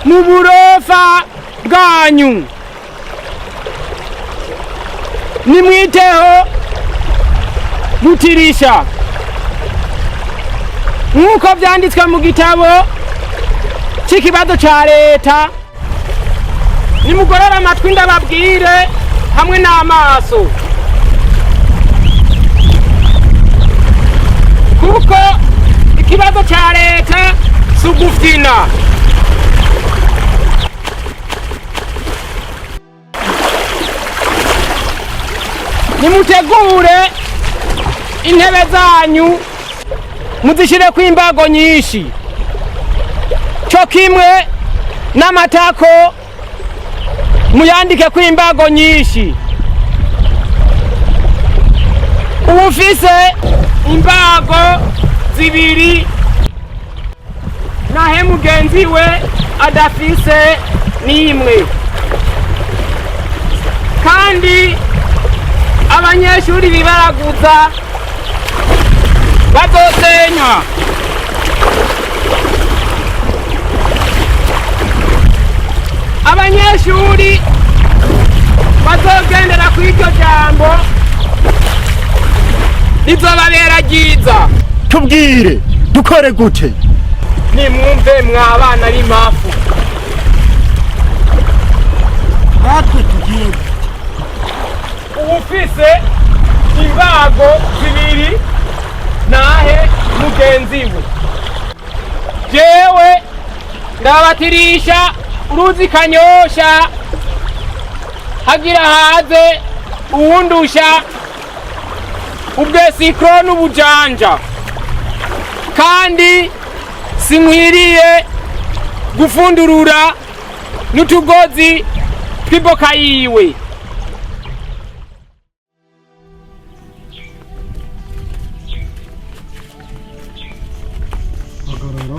Mu burofa bwanyu nimwiteho gutirisha nk'uko byanditswe mu gitabo cy'ikibazo cya leta. Nimugorore amatwi ndababwire hamwe n'amaso, kuko ikibazo cya leta si ugufyina. Nimutegure intebe zanyu, muzishyireko imbago nyinshi, cyo kimwe n'amatako muyandike ko imbago nyinshi. Uwufise imbago zibiri nahe mugenzi we adafise n'imwe. Kandi abanyeshuri bibaraguza bazosenywa. Abanyeshuri bazogendera ku iryo jambo rizobabera ryiza. Tubwire dukore gute? Nimwumve mwabana b'imafu. Natwe tugiye. Uwufise imbago zibiri nahe mugenzi we. Jewe ndabatirisha uruzi Kanyosha, hagira haze uwundusha ubwesikro n'ubujanja, kandi sinkwiriye gufundurura n'utugozi tw'iboka yiwe. Hagarara.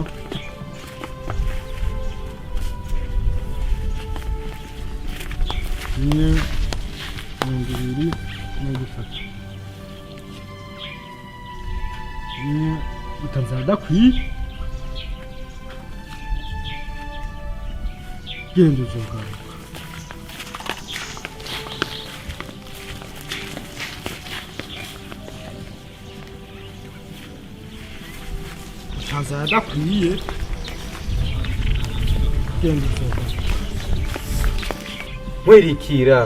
Rimwe, 20, 30. Rimwe, utazadakwiye. Genda uzogaruka. Utazadakwiye. Genda uzogaruka. Mwerikira.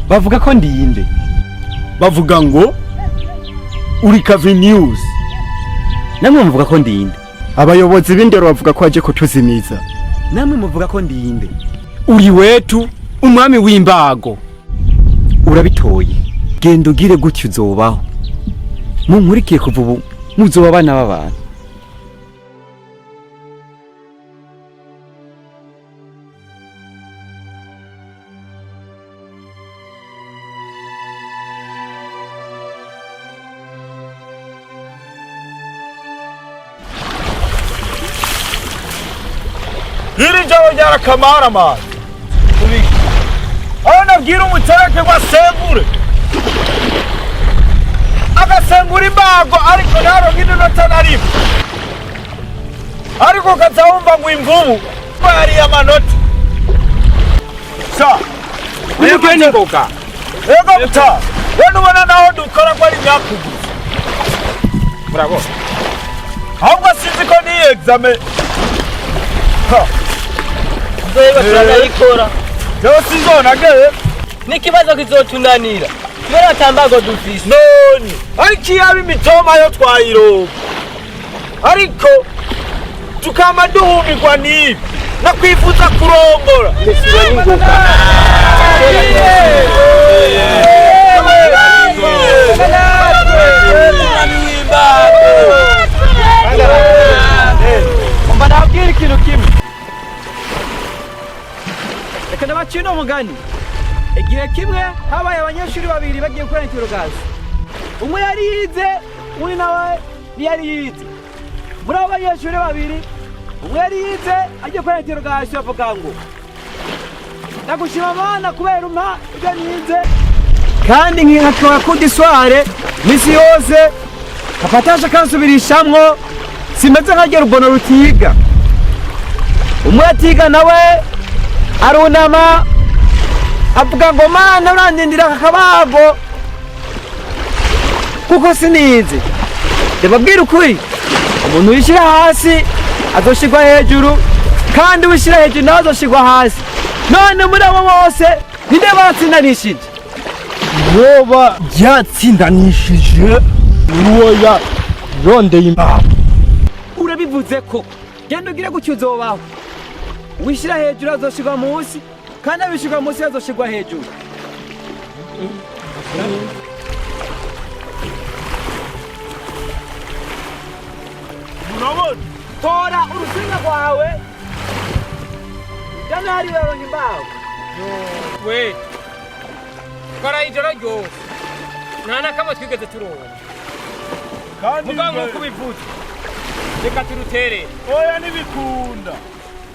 Bavuga ko ndiyinde? Bavuga ngo uri Kavi News. Namwe muvuga ko ndiyinde? Abayobozi b'indero bavuga ko waje kutuzimiza. Namwe muvuga ko ndiyinde? Uri wetu umwami w'imbago. Urabitoye, genda ugire gutyo uzobaho. Munkurikiye, kuva ubu muzoba abana b'abantu. Iri joro ryarakamaramaza, aho nabwira umutereke ngo asengure, agasengura imbago, ariko ntaronke inota na rimwe, ariko ukaza wumva ngo imvubu yariye amanota. Sa. Nimugire n'ingoga. Ego muta. We nubona naho dukora ko ari nyakuguza. Murabona. Ahubwo sinzi ko ni examen. Ha. Nzoheba turanayikora. Jewe sinzonageye. N'ikibazo kizotunanira kubera atambago dufise. None ariko iyaba imitoma yo twayironka, ariko tukama duhumirwa n'ibi no kwifuza kurongora. Umva, nabwira ikintu kimwe. Reka ndabaciye uno mugani. Igihe kimwe habaye abanyeshuri babiri bagiye gukora interrogation. Umwe yari yize, undi nawe ntiyari yize. Muri abo banyeshuri babiri, umwe yari yize agiye gukora interrogation avuga ngo: "Ndagushima Mana kubera umpa ibyo nize, kandi nkakora kudisware misi yose afatasha kansubirishamwo, simeze nka rubono rutiga." Umwe atiga nawe arunama avuga ngo: "Mana, urandindira aka kabago kuko sinize." Ndababwira ukuri, umuntu wishyira hasi azoshirwa hejuru, kandi wishyira hejuru nawe azoshirwa hasi. None muri abo bose ninde batsindanishije? Yoba yatsindanishije n'uwo yarondeye imbago. Urabivuze ko genda ugire gutyo uzobaho. Wishyira hejuru azoshirwa munsi, kandi abishirwa munsi azoshirwa hejuru. Murabona? Tora urusinga rwawe, jana hariya uraronka imbaho. We twaraye ijoro ryose, nta na kamwe twigeze turonka. Kandi mugabo nk'uko ubivuze, reka turutere. Oya, ntibikunda.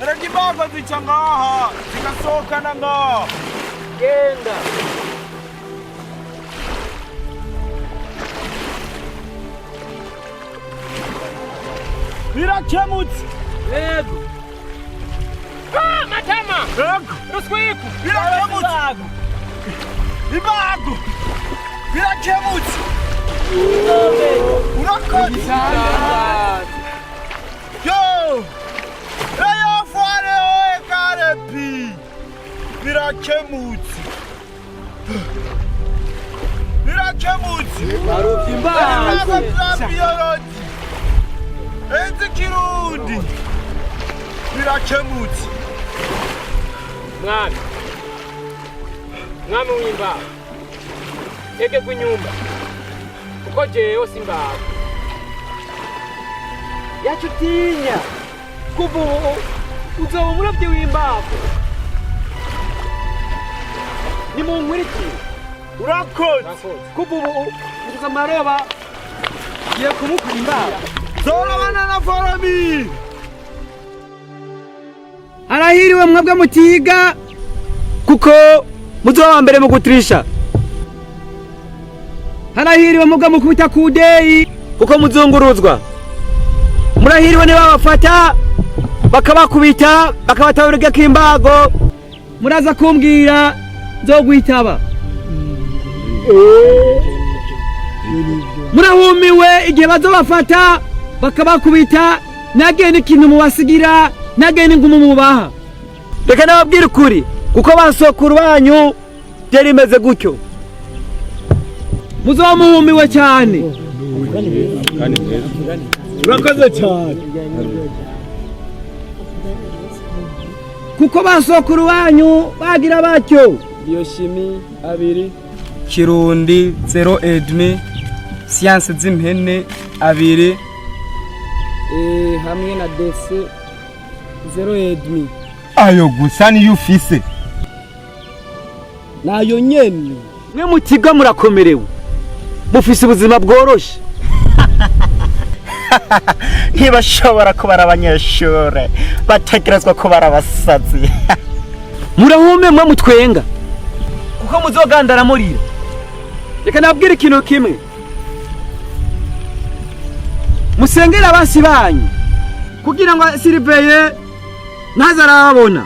Erega imbago zica ngaha zigasohokana ngaha. Genda. Birakemutse. Yego. Ah, matama. Ego. Ruswiku. Birakemutse. Imbago birakemutse. Urakoze. Yo eyo fware oye karepi, birakemutse, birakemutse. Baruvye imbago. Imbago za biology, ez'ikirundi, birakemutse. Mwami, mwami w'imbaho, tegegwa inyumba, kuko jewe simbaho. Yacu utinya, kuva ubu uzoba umurobyi w'imbago. Nimunkurikire. Urakoze. Kuva ubu mutuza amaroba, ngiye kumukura imbago. Zorabana na foromi. Arahiriwe mwebwe mutiga, kuko muzoba mbere mu gutirisha. Harahiriwe mwebwe mukubita kudeyi, kuko muzunguruzwa. Murahiriwe niba babafata bakabakubita, bakabatabura k'imbago. Muraza kumbwira, nzogwitaba. Murahumiwe igihe bazobafata bakabakubita, nagende ikintu mubasigira, nagende ingumu mubaha. Reka nababwire ukuri, kuko basokuru banyu byari bimeze gutyo. Muzoba muhumiwe cyane. Urakoze cyane. Kuko basokuru banyu bagira batyo. Biochimie 2, Kirundi 0,5, science z'impene 2, hamwe na DC 0,5. Ayo gusa niyo ufise? Nayo nyene. Mwe mutiga murakomerewe, mufise ubuzima bworoshe. Ntibashobora kubara abanyeshure, bategerezwa kubara abasazi. Murahume mwe mutwenga, kuko muzogandara murira. Reka nabwire ikintu kimwe: musengere abansi banyu, kugira ngo siriveye ntaze arababona.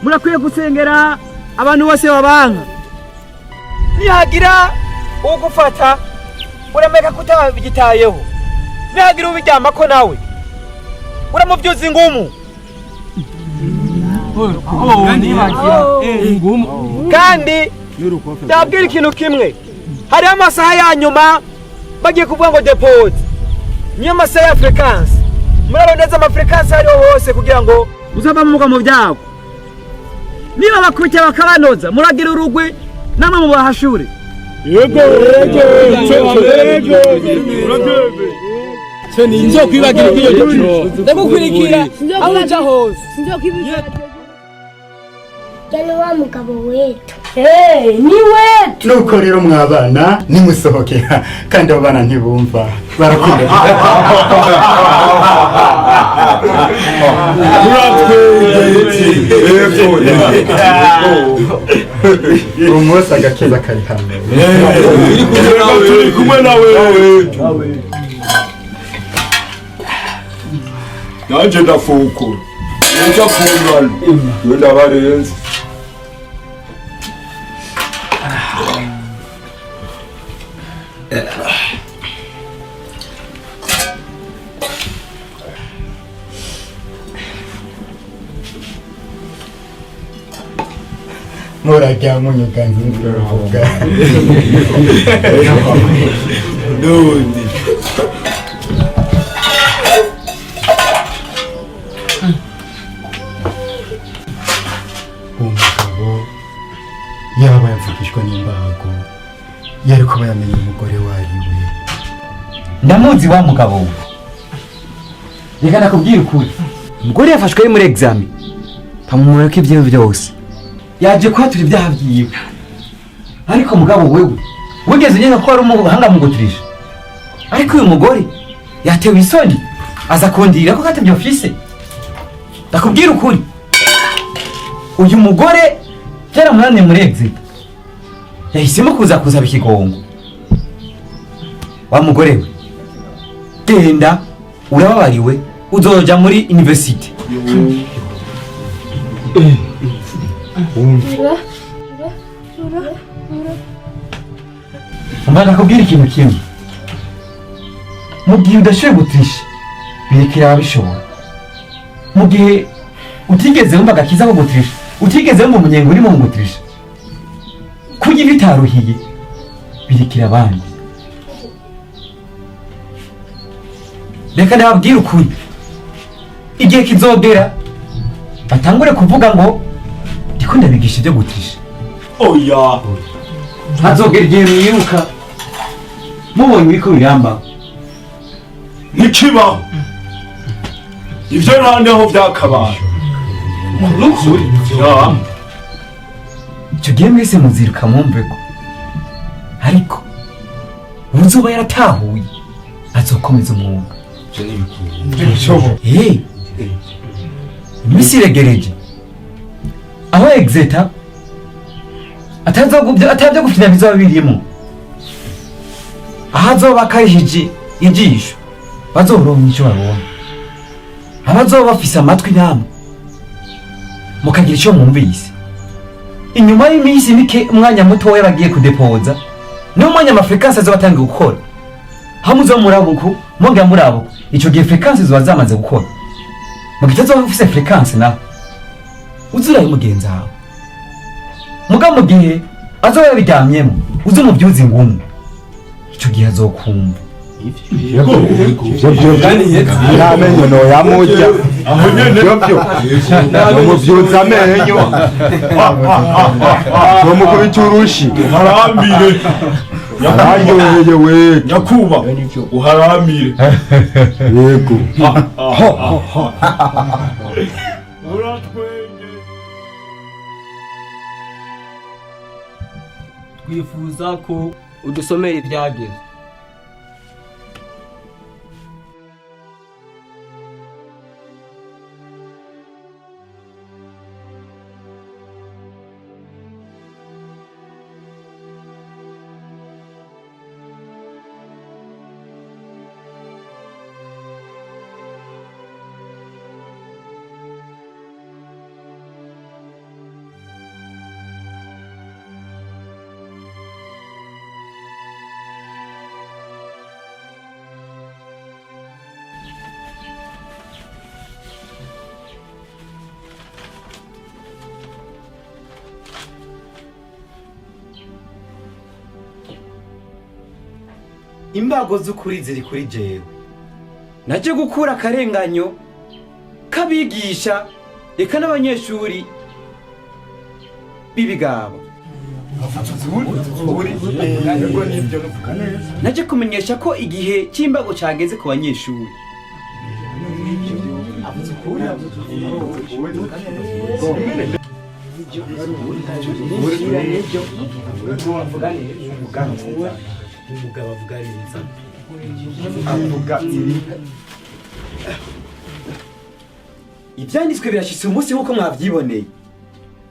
Murakwiye gusengera abantu bose babanka. Nihagira ugufata urameka kutabigitayeho, nihagira ubiryamako nawe uramuvyuza ingumu. Kandi ndabwira ikintu kimwe, hariho amasaha ya nyuma bagiye kuvuga ngo depose, niyo masaha ya fréquence. Murarondeza ama fréquences ariho hose kugira ngo uzava muga mu byago. Niba bakubita bakabanoza, muragira urugwi namwe mubahashure. Yego, yego, yego. Sinzokwibagira iyo gikino. Ndagukurikira aho uja hose. Jana wa mugabo wetu. Ni wetu. Nuko rero mwabana nimusohoke, kandi abo bana ntibumva, barakunda. Umunsi agakiza kari hano. Turi kumwe nawe. Nanje ndafukura nja kungana ndabarenze. Murajya munyuganza ntuvuga. Nundi. Umugabo yaba yavugishwa n'imbago, yari kuba yamenye umugore wariwe. Ndamuzi wa mugabo we. Reka nakubwira ukuri, umugore yafashwe ari muri examen, bamumureka ibyo byose, yaje kwatura ibyaha byiwe. Ariko mugabo wewe wigeze unyega ko ari umuhanga mu guturisha, ariko uyu mugore yatewe isoni aza kundira ko katavyo mfise. Ndakubwira ukuri, uyu mugore byaramunaniye muri exit, yahisemo kuza kuzaba ikigongo. Wa mugore we, genda urababariwe, uzoja muri university. Umva ndakubwira ikintu kimwe, mu gihe udashoboye guturisha birekera ababishobora. Mu gihe utigeze wumva agakiza ko guturisha, utigeze wumva umunyenga urimo mu guturisha, kurya ibitaruhiye birekera abandi. Reka ndababwire ukuri, igihe kizogera batangure kuvuga ngo ndiko ndabigisha ibyo guturisha. Oya. Hazogera igihe mwiruka mubonye ibiko birambaho. Ntikibaho. Ivyo nandeho byakabaye. Nukuri. Icyo gihe mwese muziruka mwumve ko, ariko uzoba yaratahuye azokomeza umwuga. Iminsi iregereje aho exeta atabyo gukina bizoba birimo, aho azoba akarishije ijisho bazoronka icyo babona, abazoba bafise amatwi namwe mukagira icyo mwumvise. Inyuma y'iminsi mike, umwanya mutoya bagiye kudepoza, niwo mwanya ama fréquences azoba atangiye gukora. Aho muzoba murabuku mwongera murabuku, ico gihe fréquence ziba zamaze gukora. Mu gihe utazoba ufise fréquence naho uzuraye mugenzi wawe, muga mu gihe azoba yabiryamyemo uze umuvyuze ingumu, ico gihe azokumva. Amenyo no yamurya. Ivyo nomuvyuza amenyo, nomukubita urushi. Uharamire. Araryoheye we. Nyakuba uharamire. Yego. Twifuza ko udusomera ibyageze. Imbago z'ukuri ziri kuri jewe. Naje gukura akarenganyo k'abigisha eka n'abanyeshuri b'ibigabo. Naje kumenyesha ko igihe cy'imbago cyageze ku banyeshuri. Umugabo avuga neza. Avuga ibi. Ibyanditswe birashyitse umunsi nk'uko mwabyiboneye.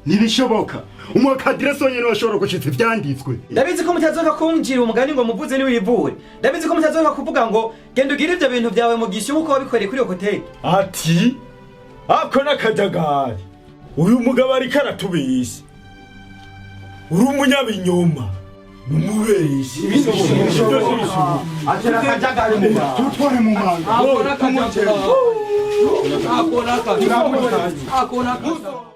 Ntibishoboka, umwakadiresi wenyine washobora gushitsa ivyanditswe. Ndabizi ko mutazoka kunjira umugani ngo muvuze niwivure. Ndabizi ko mutazoka kuvuga ngo genda ugire ibyo bintu byawe mu gishu nk'uko wabikoreye kuri hoteli. Ati ako n'akajagari, uyu mugabo ariko aratubeshya, uri umunyabinyoma, ni umubeshi. Atera akajagari mu bantu. Tutware mu manga. Ako n'akajagari. Ako n'akajagari. Ako n'akajagari.